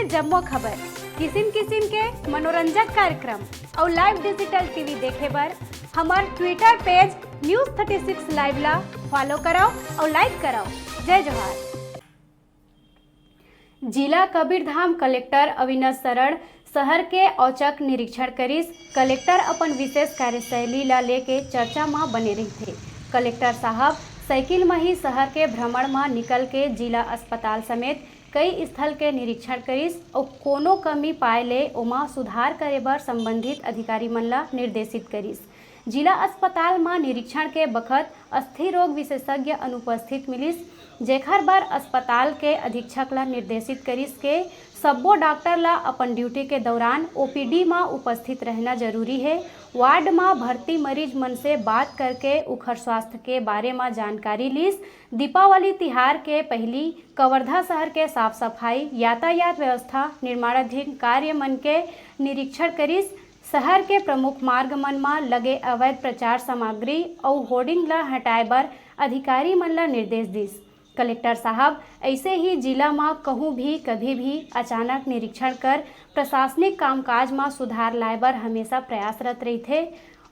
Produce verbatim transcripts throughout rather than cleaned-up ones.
जम्मो खबर, किसिम किसिम के मनोरंजक कार्यक्रम अउ live digital TV देखे बर हमर Twitter page News thirty six Live ला follow करव अउ like करव। जय जोहार। जिला कबीरधाम कलेक्टर अविनाश शरण शहर के औचक निरीक्षण करिस। कलेक्टर अपन विशेष कार्यशैली ला लेके चर्चा म बने रहिथे। कलेक्टर साहब साइकिल म ही शहर के भ्रमण म निकल के जिला अस्पताल समेत कई स्थल के निरीक्षण करिस अउ कोनो कमी पाए ले ओमा सुधार करे बर संबंधित अधिकारी मन ला निर्देशित करिस। जिला अस्पताल म निरीक्षण के बखत अस्थि रोग विशेषज्ञ अनुपस्थित मिलिस, जेखर बर अस्पताल के अधीक्षक ला निर्देशित करिस के सब्बो डॉक्टर ला अपन ड्यूटी के दौरान ओपीडी म उपस्थित रहना जरूरी हे। वार्ड म भर्ती मरीज मन से बात करके उखर स्वास्थ्य के बारे म जानकारी लिस। दीपावली तिहार के पहिली कवर्धा शहर के साफ सफाई, यातायात व्यवस्था, निर्माणाधीन कार्य मन के निरीक्षण करिस। शहर के प्रमुख मार्ग मन म लगे अवैध प्रचार सामग्री अउ होर्डिंग ल हटाए बर अधिकारी मन ल निर्देश दिस। कलेक्टर साहब अइसे ही जिला म कहूं भी कभी भी अचानक निरीक्षण कर प्रशासनिक कामकाज म सुधार लाए बर हमेशा प्रयासरत रहिथे।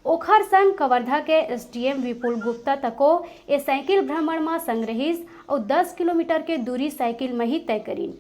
ओखर संग कवर्धा के एसडीएम विपुल गुप्ता तको ए साइकिल भ्रमण म संग रहिस अउ दस किलोमीटर के दूरी साइकिल म ही तय करिन।